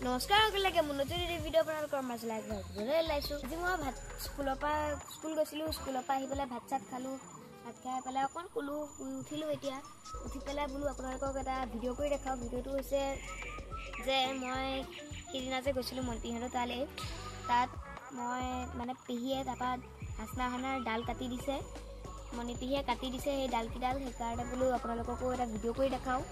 নমস্কাৰ সকলোকে, মোৰ নতুন এটি ভিডিঅ' আপোনালোকৰ মাজলৈ আগবঢ়াবলৈ ওলাইছোঁ। আজি মই ভাত স্কুলৰ পৰা স্কুল গৈছিলোঁ, স্কুলৰ পৰা আহি পেলাই ভাত চাত খালোঁ। ভাত খাই পেলাই অকণ শুলোঁ, শুই উঠিলোঁ। এতিয়া উঠি পেলাই বোলো আপোনালোকক এটা ভিডিঅ' কৰি দেখাওঁ। ভিডিঅ'টো হৈছে যে মই সিদিনা যে গৈছিলোঁ মন্ত্ৰীহঁতৰ তালৈ, তাত মই মানে পেহীয়ে তাৰপৰা হাচনাহানাৰ ডাল কাটি দিছে, মণি পেহীয়ে কাটি দিছে সেই ডালকেইডাল। সেইকাৰণে বোলো আপোনালোককো এটা ভিডিঅ' কৰি দেখাওঁ।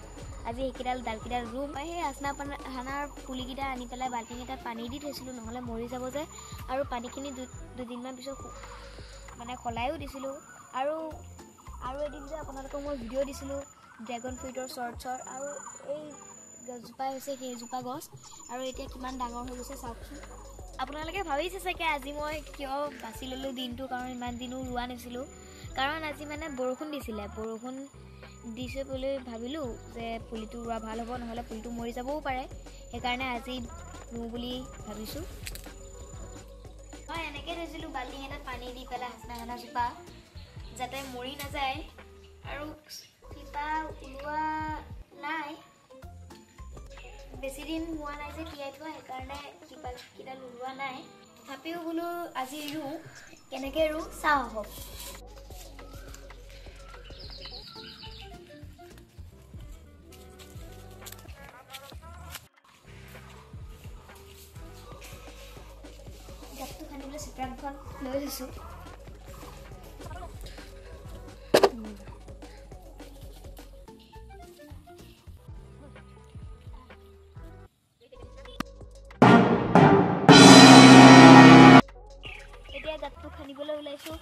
আজি সেইকেইডাল ডালকেইডাল ৰুম। মই সেই হাচনাহানাৰ পুলিকেইটা আনি পেলাই বাল্টিং এটাত পানী দি থৈছিলোঁ, নহ'লে মৰি যাব যে। আৰু পানীখিনি দুদিনমান পিছত মানে সলায়ো দিছিলোঁ। আৰু আৰু এদিন যে আপোনালোকক মই ভিডিঅ' দিছিলোঁ ড্ৰেগন ফ্ৰুইটৰ শ্বৰ্টছৰ, আৰু এই গছজোপাই হৈছে সেইজোপা গছ। আৰু এতিয়া কিমান ডাঙৰ হৈ গৈছে চাওকচোন। আপোনালোকে ভাবিছে চাগে আজি মই কিয় বাছি ল'লোঁ দিনটো, কাৰণ ইমান দিনো ৰোৱা নাছিলোঁ। কাৰণ আজি মানে বৰষুণ দিছিলে, বৰষুণ দিছে বুলি ভাবিলোঁ যে পুলিটো ৰোৱা ভাল হ'ব, নহ'লে পুলিটো মৰি যাবও পাৰে। সেইকাৰণে আজি ৰুওঁ বুলি ভাবিছোঁ। মই এনেকৈ থৈছিলোঁ বাল্টিং এটাত পানী দি পেলাই হাচনাহানাজোপা, যাতে মৰি নাযায়। আৰু শিপা ওলোৱা নাই, বেছিদিন হোৱা নাই যে তিয়াই থোৱা, সেইকাৰণে শিপাকেইডাল ওলোৱা নাই। তথাপিও বোলো আজি ৰুওঁ, কেনেকৈ ৰুওঁ চাওঁ আহক। গাঁতটো খান্দিবলৈ চিত্ৰাংখন লৈ লৈছোঁ। এতিয়া গাঁতটো খান্দিবলৈ ওলাইছোঁ।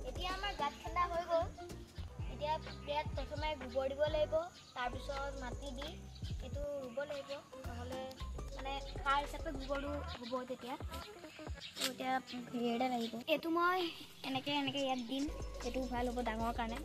এতিয়া আমাৰ গাঁত খান্দা হৈ গ'ল। এতিয়া ইয়াত প্ৰথমে গোবৰ দিব লাগিব, তাৰপিছত মাটি দি এইটো ৰুব লাগিব, নহ'লে মানে সাৰ হিচাপে গোবৰটো হ'ব তেতিয়া। এতিয়া হেৰি এটা লাগিব, এইটো মই এনেকৈ এনেকৈ ইয়াত দিম, এইটো ভাল হ'ব ডাঙৰ কাৰণে।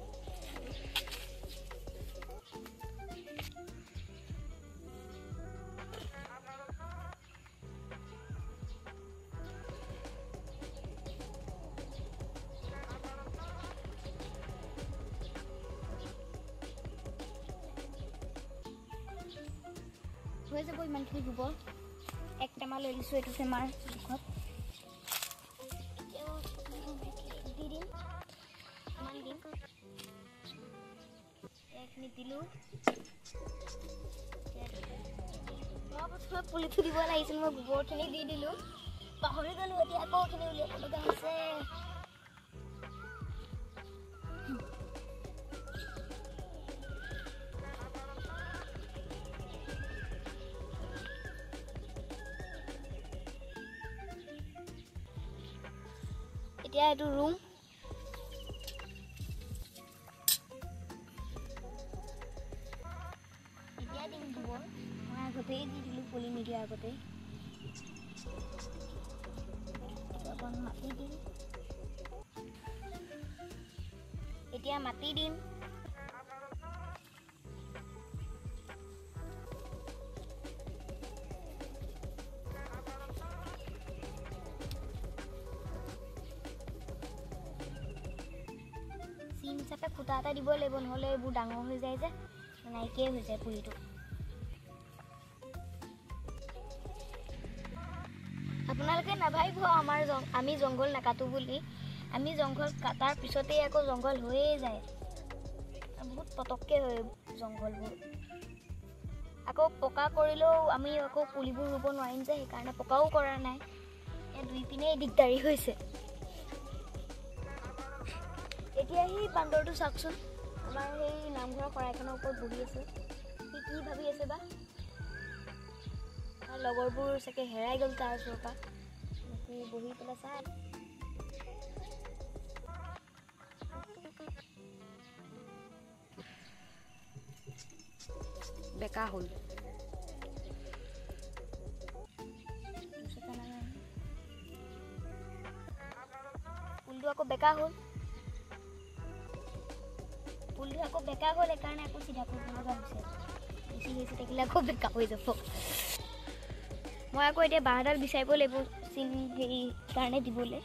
হৈ যাব ইমানখিনি গোবৰ। এক টেমা লৈ লৈছোঁ, এইটো টেমাৰ জোখত দি দিম, ইমান দিম। এইখিনি দিলোঁ। মই প্ৰথমে পুলিটো দিব লাগিছিল, মই গোবৰখিনি দি দিলোঁ, পাহৰি গ'লোঁ। এতিয়া আকৌ এইখিনি উলিয়াব লগা হৈছে। এতিয়া এইটো ৰুম। এতিয়া দিম গোবৰ, মই আগতেই দি দিলোঁ পুলি নিদিয়াৰ আগতেই। অকণ মাটি দিম, এতিয়া মাটি দিম। চিন হিচাপে খুঁটা এটা দিব লাগিব, নহ'লে এইবোৰ ডাঙৰ হৈ যায় যে নাইকিয়াই হৈ যায় পুলিটো। আপোনালোকে নাভাবিব আমাৰ আমি জংঘল নাকাটো বুলি। আমি জংঘল কটাৰ পিছতেই আকৌ জংঘল হৈয়ে যায়, বহুত পটককৈ হয় জংঘলবোৰ। আকৌ পকা কৰিলেও আমি আকৌ পুলিবোৰ ৰুব নোৱাৰিম যে, সেইকাৰণে পকাও কৰা নাই। দুই পিনেই দিগদাৰী হৈছে। এতিয়া সেই বান্দৰটো চাওকচোন, আমাৰ সেই নামঘৰৰ শৰাইখনৰ ওপৰত বহি আছে। সি কি ভাবি আছে বা? তাৰ লগৰবোৰ চাগে হেৰাই গ'ল তাৰ ওচৰৰ পৰা, সি বহি পেলাই চাই। বেকা হ'ল। ফুলটো আকৌ বেকা হ'ল। পুলিটো আকৌ বেকা হ'ল, সেইকাৰণে আকৌ চিধা কৰিব লগা হৈছে। বেছি হেঁচি থাকিলে আকৌ বেকা হৈ যাব। মই আকৌ এতিয়া বাঁহডাল বিচাৰিব লাগিব চিন হেৰি কাৰণে দিবলৈ।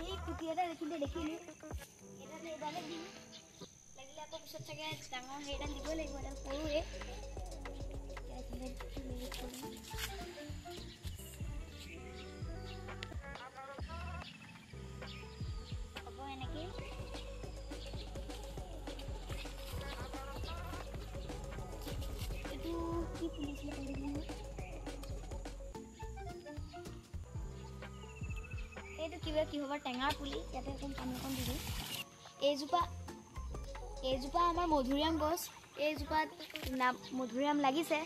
এই খুঁটি এটা দেখিলে দেখিলোঁ, এডাল এইডালে দিম। লাগিলে আকৌ পিছত চাগে ডাঙৰ হেৰিডাল দিবই লাগিব, এডাল সৰুৱে। হ'ব এনেকেই। এইটো কি পুলি আছিলে পাহৰি থাকিলোঁ মই। এইটো কিবা কি হ'ব টেঙাৰ পুলি, ইয়াতে অকণ পানী অকণ দি দিওঁ। এইজোপা আমাৰ মধুৰিআম গছ, এইজোপাত মধুৰিআম লাগিছে।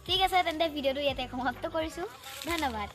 ঠিক আছে, তেন্তে ভিডিঅ'টো ইয়াতে সমাপ্ত কৰিছোঁ। ধন্যবাদ।